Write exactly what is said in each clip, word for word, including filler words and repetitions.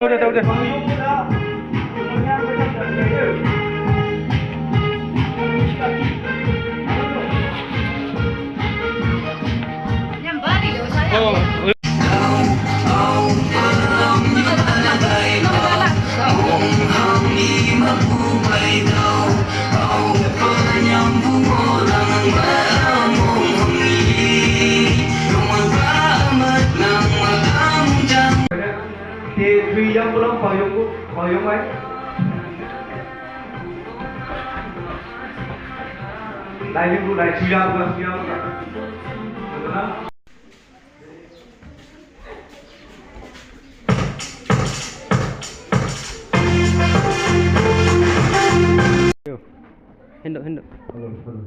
Udah, udah, udah. Oh. Te thui yang pulang payung bu, payung ai. Lai yang bu, lai thui yang bu, thui yang bu. Hendok, hendok. Halo, halo.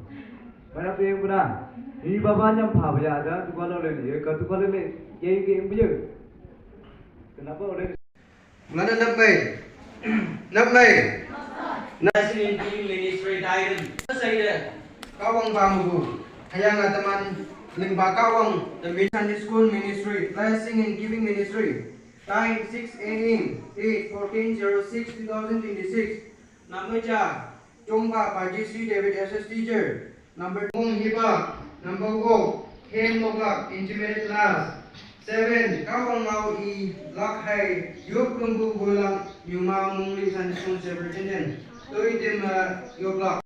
Mana tu yang pernah? Ini baba nyam pha baya ada tu kalau le ni, ka tu kalau le, ya ke yang baya. Kenapa oleh Ngana nap mai. Nap mai. Blessing in Team Ministry Titan. Sai de. Kawang ba mubu. Hayang ataman ling ba kawang the Sunday School Ministry, Blessing in Giving Ministry. Time six a m, date fourteen zero six two thousand twenty-six. Number ja. Chungba Pajisi David S S teacher. Number Mung Hiba. Number wo. Hem Noklak intermediate class. Seven. Kawang Ngau I Lak Hai. Yup Kumbu Gulang Yuma Mungli Sunday School Superintendent. Tui Tim Yoklak.